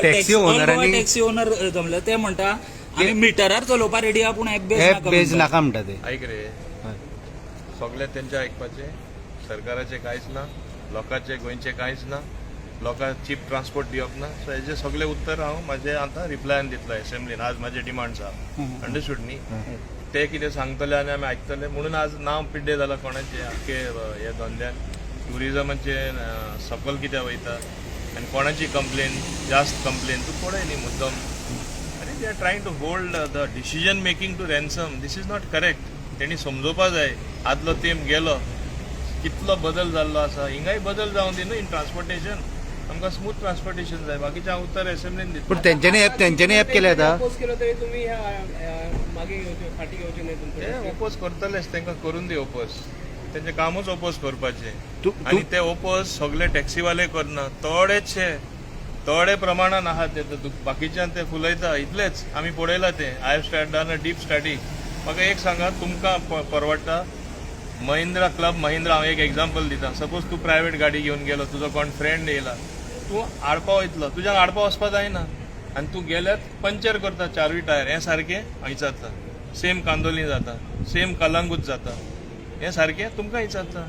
Taxi ओनरांनी taxi owner जमले, ते म्हणटा आमी मिटरार चलोवपा रेडी आहा, पूण ऍप बेज ऍप बेज नाका म्हणटा ते. ऐक रे, सगळे तेंचे आयकपाचे, सरकाराचे कांयच ना, लोकांचे गोंयचे कांयच ना, लोकांक चीप ट्रान्सपोर्ट दिवप ना. सो हेजे सगळे उत्तर हांव म्हाजे आतां रिप्लायान दितलो एसेंब्लीन. आज म्हाजे डिमांड्स आहा, अंडरस्टूड न्ही? ते कितें सांगतले आनी आमी आयकतले. म्हणून आज नांव पिड्डे जाला कोणाचे आख्खे हे धंद्यान, ट्युरिजमाचे सकल कित्याक वयता आनी कोणाची कंप्लेन जास्त कंप्लेन तूं पळय न्ही मुद्दम. आनी they are trying to hold the decision making to ransom. This is not correct. तेणी समजोवपा जाय, आदलो तेंप गेलो, कितलो बदल जाल्लो आसा. हिंगाय बदल जावन दी न्हू इन ट्रान्सपोर्टेशन. आमकां स्मूथ ट्रान्सपोर्टेशन जाय. बाकीचें हांव उत्तर एसेंब्लीन दितलो. पूण तेंच्यांनी ऍप केले आतां. अपोज केलो तरी तुम्ही ह्या मागे घेवचे, फाटी घेवचे नाही ते तुमचे? ओपोज करतलेच, तांकां करून दी ओपोज. तेंचें कामूच ओपोज करपाचें. तूं आनी ते ओपोज सगळे टॅक्सीवाले करना, थोडेचशे थोडे प्रमाणान आहा ते, तर बाकीच्यान ते फुलयता इतलेच. आमी पळयला ते. I have start done a deep study. म्हाका एक सांगा, तुमकां परवडटा महिंद्रा क्लब महिंद्रा? हांव एक एग्जाम्पल दिता. सपोज तूं प्रायवेट गाडी घेवन गेलो, तुजो कोण फ्रेंड येयला, तूं हाडपा वयतलो, तुज्यान हाडपा वचपा जायना आनी तूं गेल्यार पंक्चर करता चारूय टायर. हें सारकें विचारता? सेम कांदोली जाता, सेम कलंगूट जाता. हें सारकें तुमकां विचारता?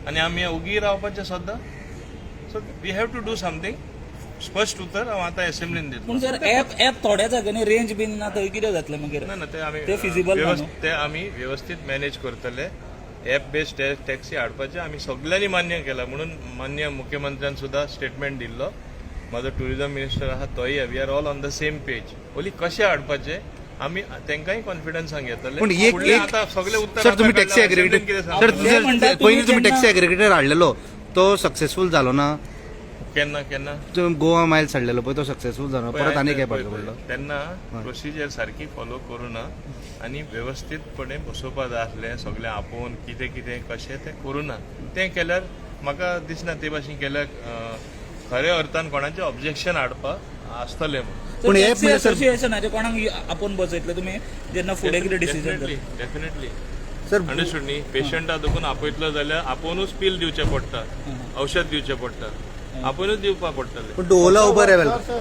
आनी आमी ओगी रावपाचें सद्दां? So we have to do something. स्पश्ट उतर हांव आतां एसेंब्लीन दितलो. पूण सर, ऍप ऍप थोड्या जाग्यांनी रेंज बीन ना, थंय कितें जातलें मागीर? ना ना, ते आमी ते feasible ना न्हू? ते आमी व्यवस्थीत मॅनेज करतले. एप बेस्ड टॅक्सी हाडपाचे आमी सगल्यांनी मान्य केला म्हणून मान्य मुख्यमंत्र्यान सुद्दां स्टेटमेंट दिल्लो. म्हाजो टुरिझम मिनिस्टर आहा तोय. We are all on the same page. Only कशें हाडपाचे, आमी तेंकांय कॉन्फिडन्सान घेतले. पूण एक फुडलें एक आतां सगळे उत्तर सर, तुम्ही आतां टॅक्सी काडल्या, ॲग्रिगेटर असेंब्लीन कितें सर, सांगता? ते म्हणटा पयलीं तुम्ही तुम्ही टॅक्सी ॲग्रिगेटर हाडलेलो, तो सक्सेसफूल जालो ना? केन्ना केन्ना? तुम्ही गोवा मायल्स हाडलेलो पळय, तो सक्सेसफूल जालो, परत आनी काय पळय, पडलो पळय. पडलो. तेन्ना प्रोसिजर सारकी फॉलो करूना आनी वेवस्थीतपणे बसोवपा जाय आसलें, सगळें आपोवन कितें कितें कशें तें करूना. तें केल्यार म्हाका दिसना ते भाशेन केल्यार खऱ्या अर्थान कोणाचें ऑब्जेक्शन हाडपाक आसतलें म्हणून. पूण टॅक्सी app म्हणजे सर- असोसिएशनाचे कोणाक आपोवन बसयतले तुम्ही जेन्ना फुडें कितें decision? Definitely, definitely. Sir, understood न्ही? पेशंटा देखून आपयतलो जाल्यार आपोवनूच पील दिवचें पडटा, औषध दिवचें पडटा, आपोवनूच दिवपाक पडटलें. पण ओला उबर अवेलेबल